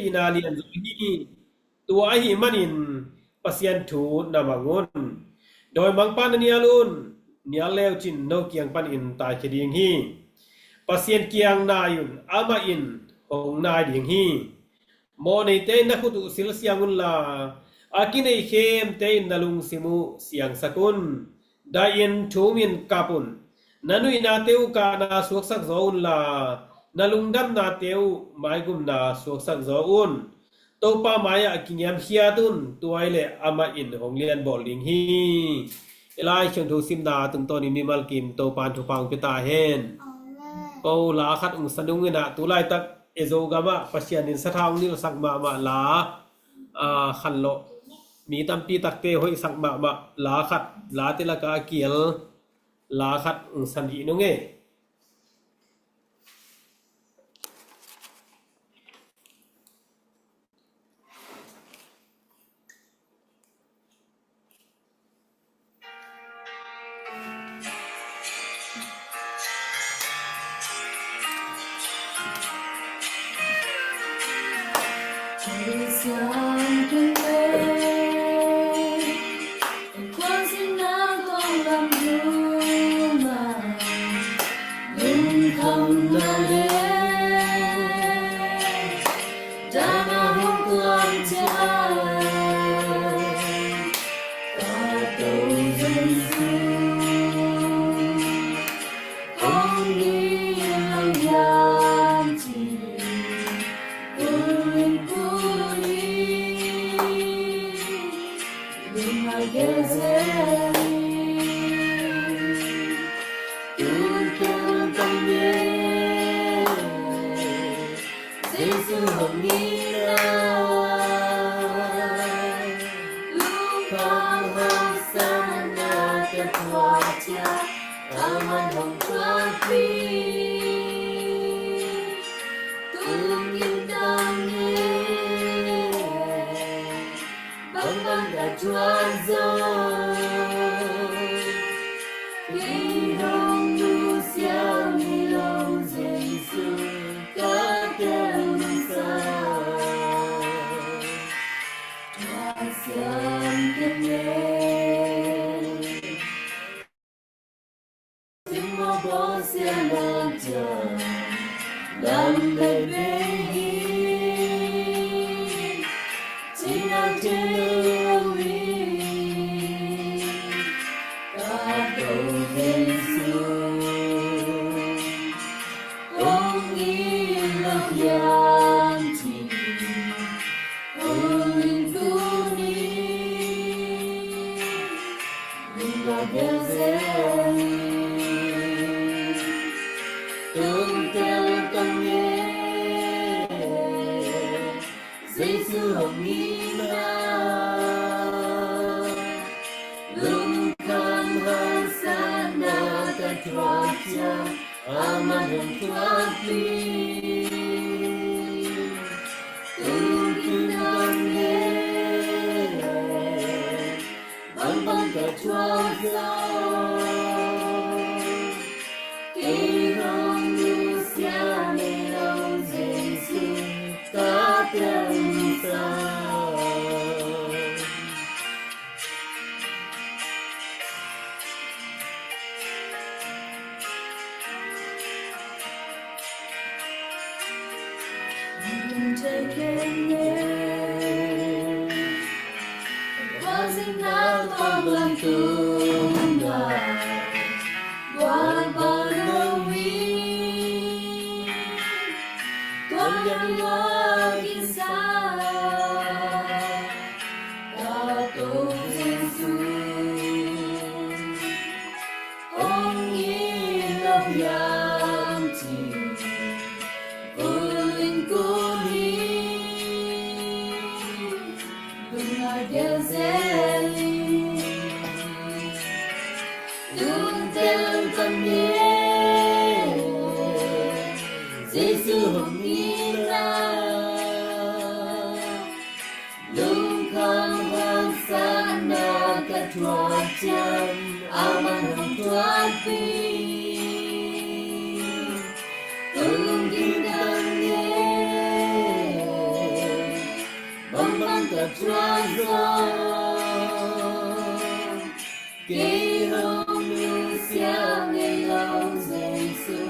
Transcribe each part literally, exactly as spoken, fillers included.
thina lian zaw hi. Tua ahih manin Pasian thu na mang un. Dawimangpa na nial un. Nial leucin no kiang panin taikhia ding hi. Pasian kiang nai un, amah in hong nai ding hi. Mawhneite in na khut uh silsiang unla, a kinei khemte in na lungsim uh siangsak un. Dai-in thumin kap un. Na nuihnate uh kahna suaksak zaw unla, na lungdamnate uh maigumna suaksak zaw un. Topa mai-ah kingiamkhiat un, tua hileh amah in hong lianbawl ding hi. I Lai Siangtho simna tungtawnin mimal kim Topa in thupha hong pia ta hen. Amen. Ko la khat hong sa nung inah, tu laitak Ezo gamah Pasian in sathau hong nilhsak mahmah la, a, khanlawh mi tampi takte hoihsak mahmah la khat, late lakah a kial la khat hong sa dih nung e. Jesu hong nilh lai, lungkham hosanna ka thuak ciang, aman hong thuakpih. Tung in tang e, bangbang ka thuak zaw. Kei hong nusia ngei lo Jesu, ka tel nusia. Tua siam kei ngei. Singmawh bawlsia na ciang lam beibei hi. Cina cina wi ka do Jesu. Ong in lo hiam ci ong in tuni. Limba gelzel tung tel kang e. Jesu hong nilh lai, lungkham hosanna ka thuak ciang, aman hong thuakpih. Tung in tang e, bangbang ka thuak zaw. Kei hong nusia ngei lo Jesu, ka tel nusia. Ong in lo hiam ci, ong in tuni. Tung a gelzel, tung tel kang e. Jesu hong nilh lai. Lungkham hosanna ka thuak ciang, aman hong thuakpih. Tung in tang e, bang ka try zo. Kei hong nusia ngei lo Jesu,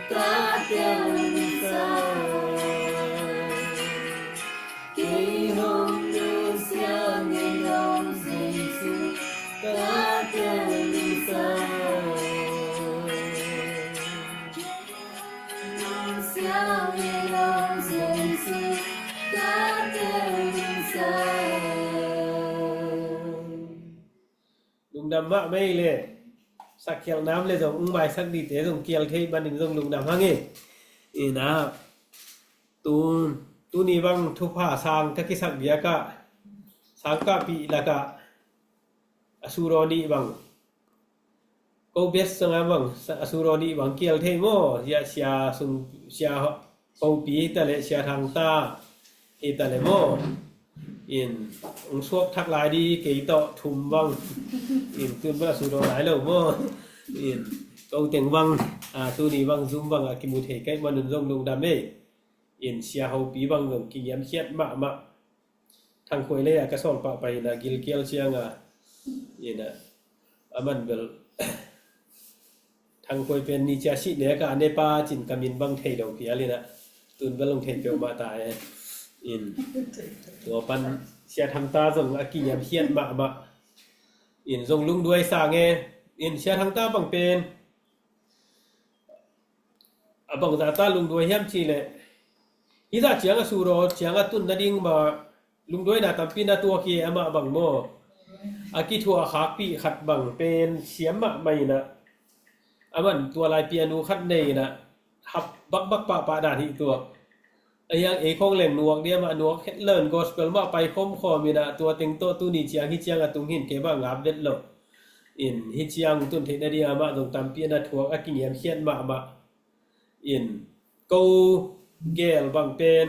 ka tel ning sa. Kei hong nusia ngei lo Jesu, ka tel ning sa. Nusia ngei lo Jesu, ka tel ning sa. Lungdam mah mei le, sak khial nam le zong ung maisak dite zong kial thei manin zong lungdam hang e. Ina, tu, tuni bang thupha sang ka kisak biakah, sang kahpih lakah, a sudaw nih bang, ko best sanga bang, a sudaw nih bang kial thei maw, sia, sia sung, sia ho, Kopi hi ta le, Sia Thangta hi ta le maw. In, ung suak thak lai di, kei tawh thum bang. In, tun bang a sudaw lai lo maw. In, ko teng bang, a, tuni bang, Zoom bang a kimu thei kei manun zong lungdam e. In, Sia Hopi bang zong kingiam khiat mahmah. Thangkhuai le a ka sawl pahpah ina gilkial cianga. Ina, a man bel. Thangkhuai pen ni cia sih ne ka ne pa cin ka min bang thei lo pial ina. Tun bel long thei peuh mah ta e. In, tua pan Sia Thangta zong a kingiam khiat mahmah. In, zong lungduai sang e. In, Sia Thangta bang pen a bangzah ta lungduai hiam cih leh, hih zah ciang a sudaw ciang a tun nading mah lungduaina tampi na tuak hi. Amah bang maw, a kithuah khakpih khat bang pen siam mahmah inah, a man tua lai pianu khat nei inah, hap bakbak pahpah dan hih tuak. A hiang ei khong leng nuak dia mah, nuak het lon gospel mah pai khawmkhawm inah, tua teng tawh tuni ciang hih ciang a tung hin kei mah ngap vet lo. In hih ciang tun theih nading amah zong tampi a na thuak, a kingiam khiat mahmah. In ko gel bang pen,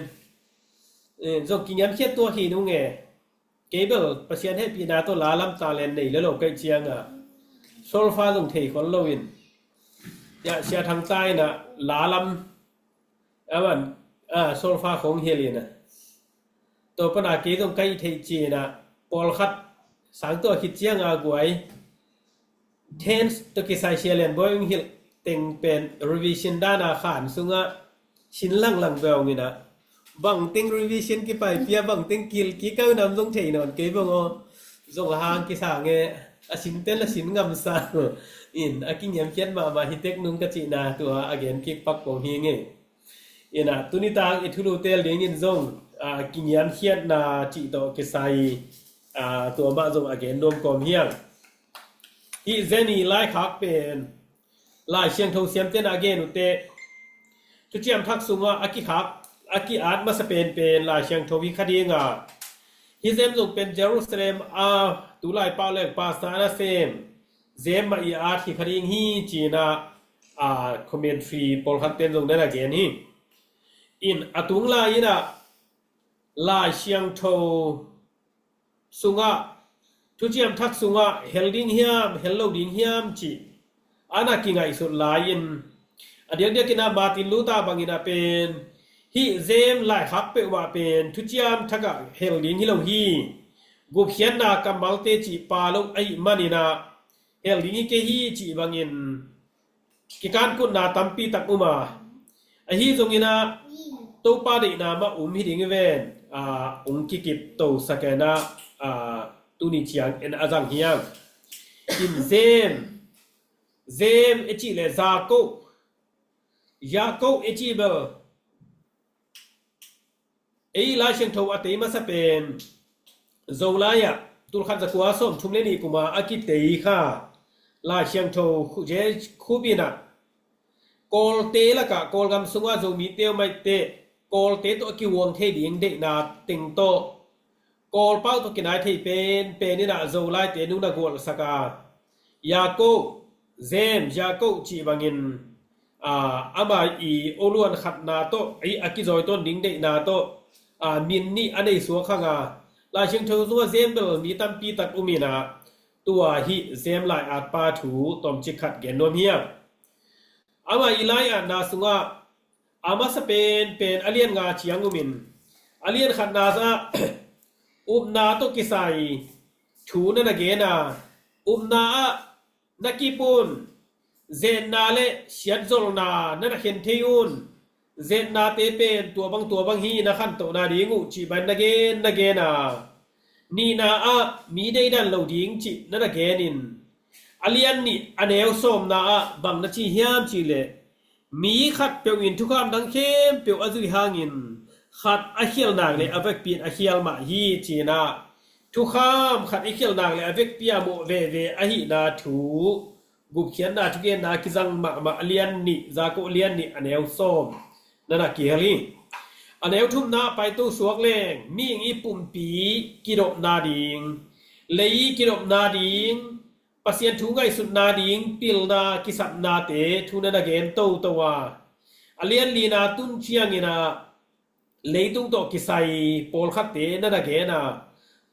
in zong kingiam khiat tuak hi nung e. Kei bel Pasian hehpihna tawh la lam talent nei le lo kaih cianga, solfa zong thei khol lo in. Ya, Sia Thangta inah la lam, a man, a, solfa khong hel inah. Tua pana kei zong kaih theih ci inah, pawlkhat sang tua khit cianga guai. Tense tawh kisai Sia Lian Bawi ung hilh teng pen revision dana khan sungah sin langlang bawng inah, bangteng revision kipaipia, bangteng kil kikau nam zong thei nawn kei bawng aw. Zong a hang kisang e, a sin ten a sin ngamsa. In a kingiam khiat mahmah hi tek nung ka cihna tua a gen kik pak kong hi nge. Inah tuni tang i thulu tel dingin zong, a, kingiam khiatna cih tawh kisai, a, tua mah zong a gen nuam kawm hiang. Hih Zemi laikhak pen Lai Siangtho siamten a gen uh teh, Thuciam Thak sungah a kikhak, a ki-at masa penpen Lai Siangtho hi kha dinga. Hih Zem zong pen Jerusalem a tulai pau leng pastor a na sem Zem mah i at hi kha ding hi cinah, a, commentary pawlkhat pen zong na na gen hi. In a tung lai inah Lai Siangtho sungah, Thuciam Thak sungah hel ding hiam, hel lo ding hiam cih a na kingaihsut lai-in, a diakdiakin ah Martin Luther bangin ah pen, hih Zem laikhak peuhmah pen Thuciam Thak ah hel ding hi lo hi. Gupkhiatna kammalte cih pa lo ahih manin ah hel ding hi kei hi cih bangin kikankutna tampi tak um a, ahi zongin ah Topa deihna mah um hi ding hi ven, a, ung kikip to saken ah, a, tuni ciang en a zang hiang. In Zem, Zem e cih le Jakob, Jakob e cih bel ei Lai Siangtho a tei masa pen Zolai ah tulkhat zakua sawmthum le nih kuma a kitei kha Lai Siangtho khu-, J. Khup in ah Kawlte lakah Kawlgam sungah Zomite uh maihteh Kawlte tawh a kihuang thei ding deihna teng tawh Kawlpau tawh kinai thei pen pen in ah Zolaite nung na gualhsak a, Jakob, Zem, Jakob cih bangin, a, ama i oluan khatna tawh, i a kizawi tawn ding deihna tawh, a, min nih a nei suak hang a, Lai Siangtho sungah Zem bel mi tampi tak um in ah, tua hih Zem lai-at pa thu tawmcik khat gen nuam hiang. Ama i lai-atna sungah a masa penpen a lian nga ciang um in, a lian khatna ah upna tawh kisai thu na na gen a, upna ah na kip un, zetna le siatzolna na na khen thei un, zetnate pen tua bang tua bang hi na khantohna ding uh cih bang na gen na gen a, nihna ah mi deidan lo ding cih na na gen in, a lian nih a neu sawmna ah bang na ci hiam cih leh, mi khat peuh in thukham dang khempeuh a zuih hangin khat a khial nak le a vekpi in a khial mah hi, ci-in ah thukham khat i khial nak le a vekpi a mawh veve ahihna thu gupkhiatna thugenna kizang mahmah a lian nih, Jakob lian nih a neu sawm na na kihel hi. A neu thumna ah paito suak leng mihing i pumpi kidopna ding, lei i kidopna ding, Pasian thu ngaihsutna ding pilna kisapnate thu na na gen toto a, a lian lina tun ciangin ah leitung tawh kisai pawlkhatte na na gen a,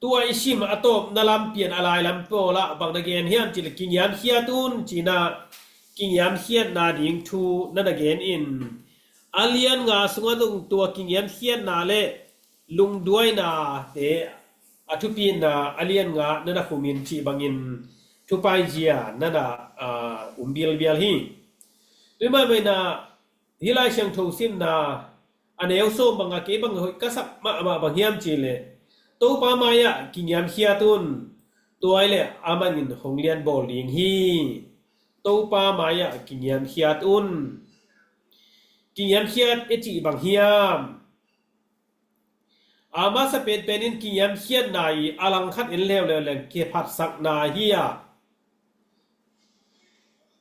tua i sim a tawpna lam pian a lai lam pawl ah bang na gen hiam cih leh kingiamkhiat un, ci-in ah kingiamkhiatna ding thu na na gen in, a lian nga sungah zong tua kingiamkhiatna le lungduainate a thupina a lian nga na na khum in cih bangin thupaizia na na, ah, um bialbial hi. Tui maimai na hih Lai Siangtho simna a neu sawm banga kei bang hoih ka sak mahmah bang hiam cih leh, Topa mai-ah kingiamkhiat un, tua hi leh amah in hong lianbawl ding hi. Topa mai-ah kingiamkhiat un. Kingiamkhiat i cih bang hiam? A masa penpen in kingiamkhiatna i a langkhat in leuleu leng kiphatsakna hi a,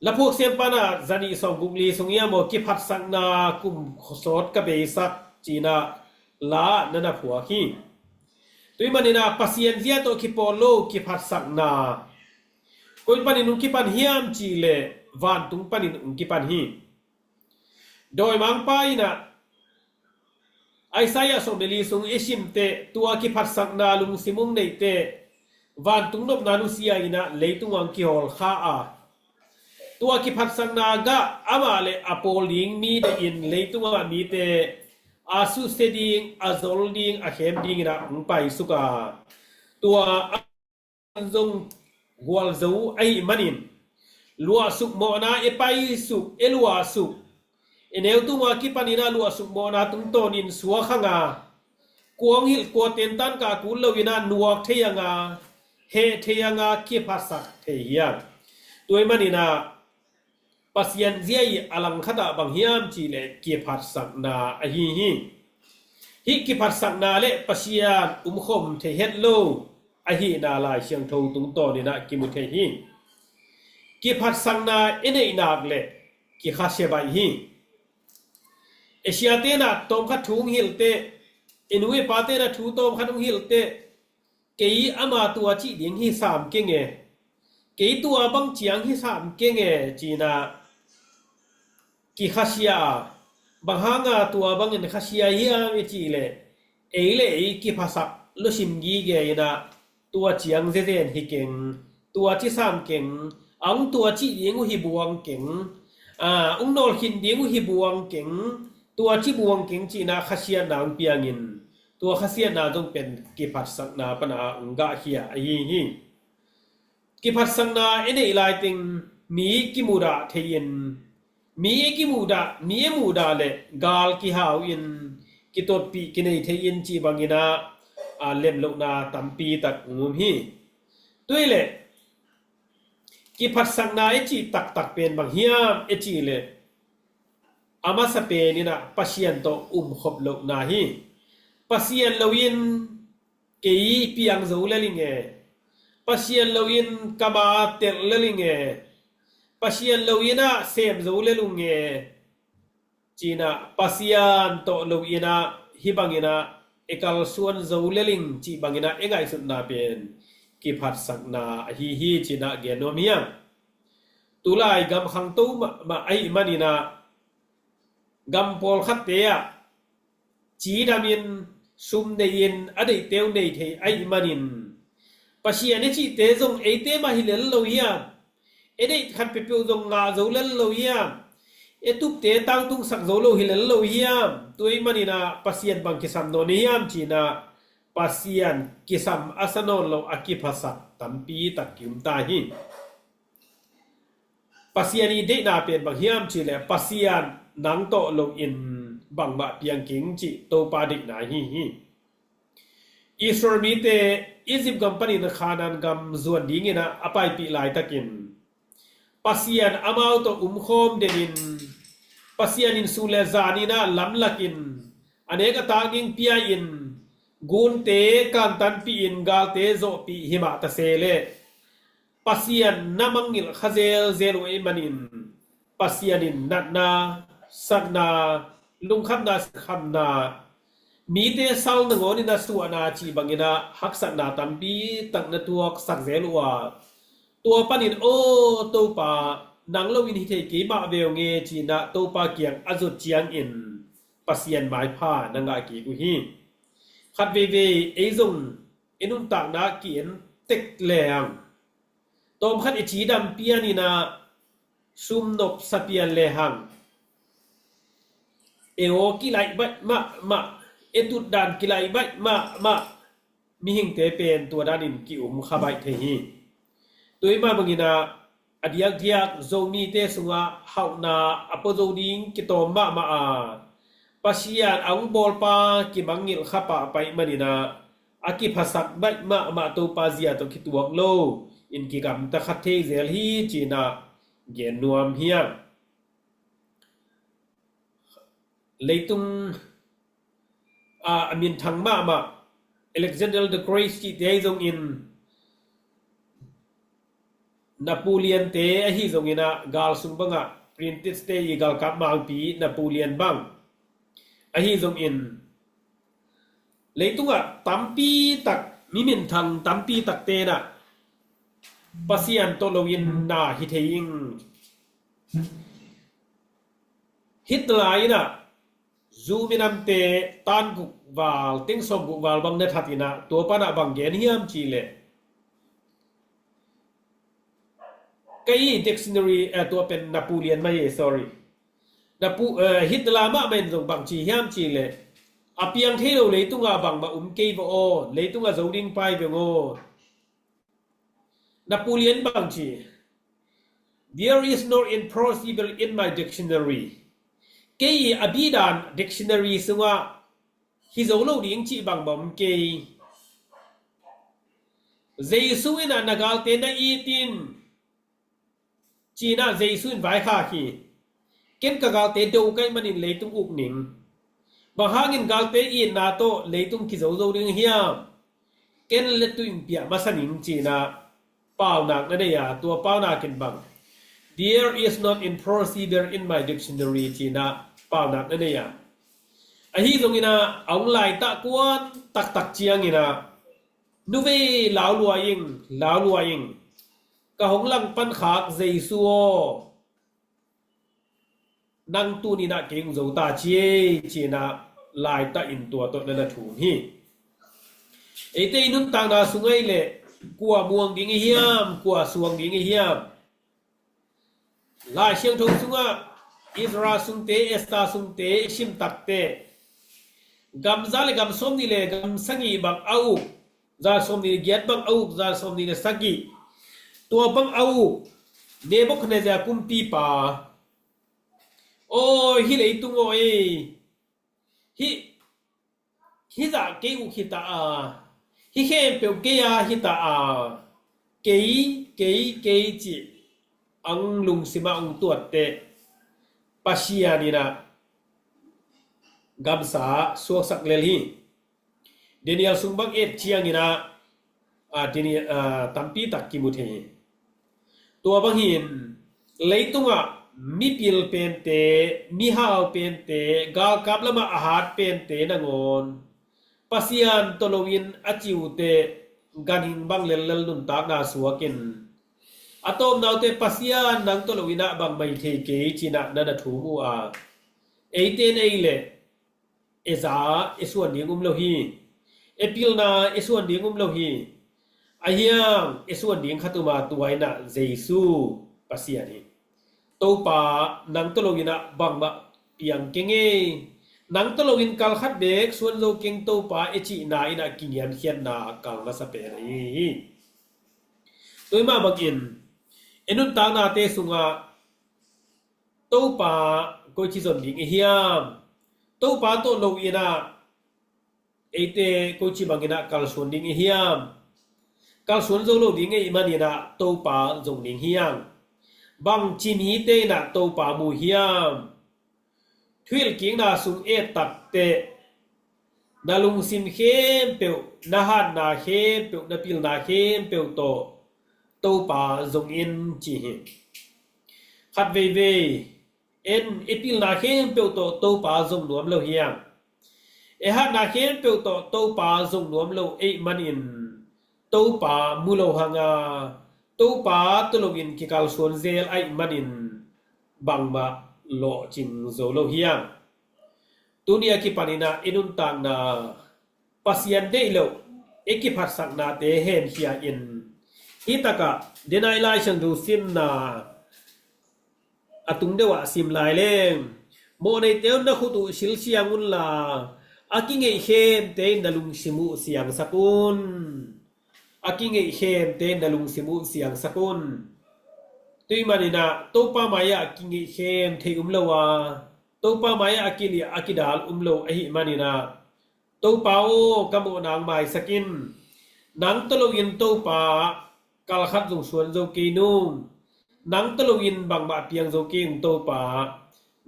Laphuak siampa na zanih sawmguk li sung ia maw, kiphatsakna kum sawt ka beisak, ci-in ah la na na phuak hi. Tui manin ah Pasian zia tawh kipawl lo kiphatsakna koi panin hong kipan hiam cih leh vantung panin hong kipan hi. Dawimangpa in ah Isaiah sawm le li sung i simte, tua kiphatsakna lungsim hong neihte vantung nopna nusia in ah leitung ah hong kihawl kha a, tua kiphatsakna gah amah le a pawl ding mi deihin leitung ah mite a susia ding, a zol ding, a khem dingin ah hong paisuk a, tua zong gualzo ahih manin, luahsuk mawhna e paisuk, e luahsuk, e neutung a kipanin ah luahsuk mawhna tungtawnin suak hang a, kuang hilh kua tentan kah kul loin ah nuak thei hang a, heh thei hang a, kiphatsak thei hi a. Tua ahih manin ah Pasian zia i a langkhat ah bang hiam cih leh kiphatsakna ahi hi. Hih kiphatsakna le Pasian umkhawm thei het lo ahihna Lai Siangtho tungtawnin ah kimu thei hi. Kiphatsakna i neih nak leh kikhasia baih hi. I siate in ah tawmkhat thu hong hilh teh, i nu i pate in ah thu tawmkhat hong hilh teh, kei ama tua cih ding hi sam keng e, kei tua bang ciang hi sam keng e, ci-in ah kikhasia a, bang hanga tua bangin khasia hiam i cih leh, ei le ei kiphasak luasim gige in ah tua ciang zezen hi keng, tua ci sam keng, a hong tua cih ding uh hi buang keng, a hong nawlkhin ding uh hi buang keng, tua ci buang keng, ci-in ah khasiatna hong piangin, tua khasiatna zong pen kiphatsakna pana hong gahkhia ahi hi. Kiphatsakna i neih laiteng mi kimudah thei-in, mi i kimudah, mi i mudah leh gal kihau in, kitotpih kinei thei-in cih bangin ah, a, lemlohna tampi tak hong um hi. Tua hi leh kiphatsakna i cih taktak pen bang hiam i cih leh, a masa pen in ah Pasian tawh umkhop lohna hi. Pasian loin kei piang zo lel ing e, Pasian loin ka ma telh lel ing e, Pasian loin ah sem zo lel ung e, ci-in ah Pasian tawh loin ah hih bangin ah i kalsuan zo lel ing cih bangin ah i ngaihsutna pen kiphatsakna ahi hi, ci-in ah gen nuam hi hang. Tulai gam khangto mahmah ahih manin ah gam pawlkhatte ah cidamin, sum nei-in a deihte uh nei thei ahih manin, Pasian i cihte zong eite mah hi lel lo hiam? E deih khat peuhpeuh zong ngah zo lel lo hiam? E tupte tangtungsak zo lo hi lel lo hiam? Tua ahih manin ah Pasian bang kisam nawn hiam, ci-in ah Pasian kisam a sa nawn lo a kiphasak tampi tak ki-um ta hi. Pasian i deihna pen bang hiam cih leh Pasian nang tawh lo in bangmah piang keng cih Topa deihna hi hi. Israel mite Egypt gam panin Khanaan gam zuan dingin a paipih laitakin Pasian amau tawh umkhawm denin Pasian in sun le zanin a lamlakin a nek a tak ding pia-in gunte kantanpih in galte zawhpih himah ta se leh Pasian na mangngilh kha zelzel uh ahih manin Pasian in natna, sakna, lungkhamna, sinkhamna, mite sal nangawnin a suahna cih bangin a haksatna tampi tak na tuaksak zel uh a, tua panin aw Topa nang loin hi thei kei mah ve ung e ci-in a Topa kiang a zut ciangin Pasian maipha na ngah kik uh hi. Khat veivei ei zong i nuntakna ki-en tek lehang tawmkhat i cidam pianin a sum nopsa pian lehang e aw kilaih baih mahmah, e tutdan kilaih baih mahmah mihingte pen tua danin ki-um kha baih thei hi. Tua ahih mah bangin a a diakdiak Zomite sungah hauhna a pua zo ding kitawm mahmah a, Pasian a hong bawlpa kimangngilh kha pahpah ahih manin a a kiphasak baih mahmah Topa zia tawh kituak lo in kigamta kha thei zel hi ci-in a gen nuam hi hang. Leitung a, a minthang mahmah Alexander the Great cihte ahi zongin Napoleon te ahi zongin a gal sung bangah British te i galkap mangpi Napoleon bang ahi zongin leitungah tampi tak mi minthang tampi takte in a Pasian tawh loin na hi thei ing. Hitler in a zu minamte tan guk val, teng sawm guk val bang na that in a tua pan a bang gen hiam cih leh kei dictionary, eh, tua pen Napoleon mah hi, sorry. Napu-, eh, Hitler mahmah in zong bang ci hiam cih leh a piang thei lo leitungah bangmah um kei va aw, leitungah zo ding pai veng aw. Napoleon bang ci, "There is no impossible in my dictionary." Kei a bidan dictionary sungah hi zo lo ding cih bangmah om kei. Jesu in a na galte na it in ci-in a Jesu in vaikhak hi. Ken ka galte do ka hih manin leitung uk ning. Bang hangin galte itna tawh leitung kizo zo ding hiam? Ken le tuin piah masa ning ci-in a paunak na nei a, tua paunak in bang, "There is not impossible in my dictionary," ci-in a paunak na nei a. Ahi zongin a, a hong laitak kuan taktak ciangin a, "Nuvei lau lua ing, lau lua ing. Ka hong langpan khak Jesu aw, nang tuni-in a kei hong zo ta ci ei," ci-in a laitak in tua tawh na na thum hi. Eite i nuntakna sung ahih leh kua muang ding i hiam, kua suang ding i hiam? Lai Siangtho sungah Ezra sungte, Esther sungte i sim takteh gam za le gam sawmnih le gam sagih bang a uk, za sawmnih le giat bang a uk, za sawmnih le sagih tua bang a uk Nebuchadnezzar kumpipa, "Aw, hih leitung aw ei, hih, hih zah kei uk hi ta a, hih khempeuh kei a hi ta a, kei, kei, kei," cih a hong lungsimah hong tuatteh Pasian in a gamsa suaksak lel hi. Daniel sung bang et ciangin a, a, Daniel, a, tampi tak kimu thei hi. Tua bang hin leitungah mipil pente, mihau pente, galkap lamah a hat pente nangawn Pasian tawh loin a ciute ganhing bang lellel nuntakna suakin a tawpnaute Pasian nang tawh loin a bang mai thei kei ci-in a na na thum uh a, eite in ei leh e za e suan ding um lo hi. E pilna e suan ding um lo hi. Ahi hang e suan ding khat um a, tua in a Jesu Pasian hi. "Topa, nang tawh loin a bangmah piang keng ei. Nang tawh loin kal khat beek suan zo keng Topa e cihna in ah kingiamkhiatna kal masa pen ahi hi. Tua mah bangin e nuntaknate sungah Topa koici zon ding i hiam? Topa tawh loin ah eite koici bangin ah kalsuan ding i hiam? Kalsuan zo lo ding ahih manin ah Topa zong ding hiam? Bangci mite in ah Topa mu hiam? Thuhilhkikna sung et takteh na lungsim khempeuh, na hatna khempeuh, na pilna khempeuh tawh Topa zong in ci hi. Khat veivei en e pilna khempeuh tawh Topa zong nuam lo hiam? E hatna khempeuh tawh Topa zong nuam lo ahih manin Topa mu lo hanga, Topa tawh loin kikalsuan zel ahih manin bangmah lawhcing zo lo hiam? Tuni a kipanin ah i nuntakna Pasian deih loh i kiphatsaknate hemkhia in, hi takah denai Lai Siangtho simna a tung deuh ah sim lai leng, mawhneite un na khut uh silsiang unla, a kingeih khemte in na lungsim uh siangsak un. A kingeih khemte in na lungsim uh siangsak un. Tua ahih manin ah Topa mai-ah a kingeih khem thei um lo a, Topa mai-ah a kiliah a kidal um lo ahih manin ah, Topa aw, ka mawh nang maisak in. Nang tawh loin Topa kal khat zong suan zo kei nung. Nang tawh loin bangmah piang zo kei nung Topa,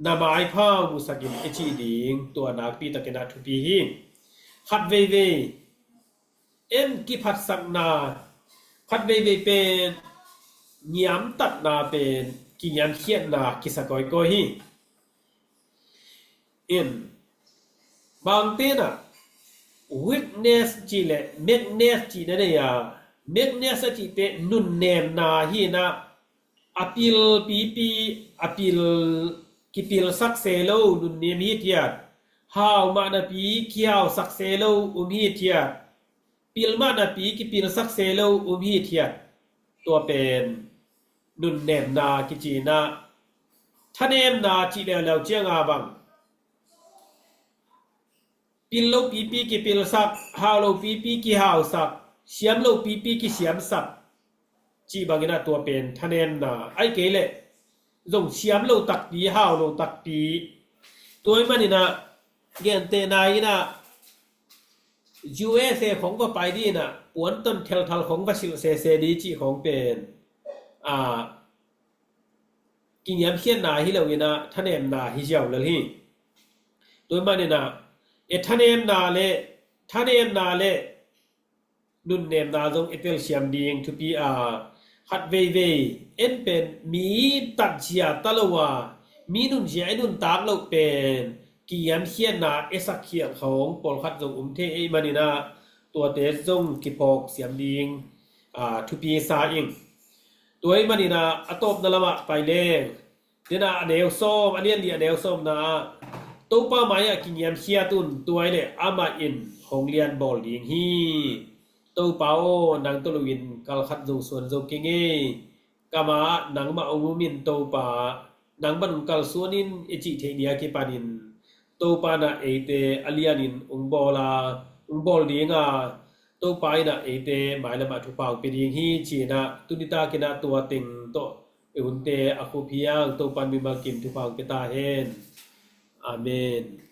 na maipha musak in i cih ding tua nakpi takin ah thupi hi. Khat veivei en kiphatsakna, khat veivei pen niamtatna pen kingiamkhiatna kisa kawikawi hi. In bangte in ah weakness cih le meekness cih na nei a, meekness a cihte nunnemna hi in ah, a pil pipi, a pil kipilsak se lo nunnem hithiat, hau mah napi kihausak se lo um hithiat, pil mah napi kipilsak se lo um hithiat. Tua pen nunnemna kici in ah, thanemna cih leuleu cianga bang, pil lo pipi kipilsak, hau lo pipi kihausak, siam lo pipi kisiamsak cih bangin ah tua pen thanemna ahi kei leh zong siam lo takpi, hau lo takpi. Tua ahih manin ah gentehna in ah U S A khong va pai dih in ah puanton thelthal khong va silh sese dih cih khong pen a kingiamkhiatna hi lo in ah thanemna hi ziau lel hi. Tua ahih manin ah e thanemna le, thanemna le nunnemna zong i telsiam ding thupi a, khat veivei en pen mi tatzia ta lo a, mi nunzia i nuntak loh pen kingiamkhiatna i sakkhiat khong pawlkhat zong um thei ahih manin ah tuate zong kiphawk siam ding a, thupi sa ing. Tua ahih manin ah a tawpna lamah pai leng, dena a neu sawm, a lian li a neu sawmna ah Topa mai-ah kingiamkhiat un, tua ahih leh amah in hong lian bawl ding hi. Topa aw, nang tawh loin kal khat zong suan zo kei ngei. Ka ma-ah nangmah hong um in Topa, nang bang hong kalsuan in i cih theih ni a kipanin Topa in ah eite a lianin hong bawl a, hong bawl ding a, Topa in ah eite mailamah thupha hong pia ding hi ci-in ah tuni takin ah tua teng tawh i hunte a khup hi hang. Topa in mimal kim thupha hong pia ta hen. Amen.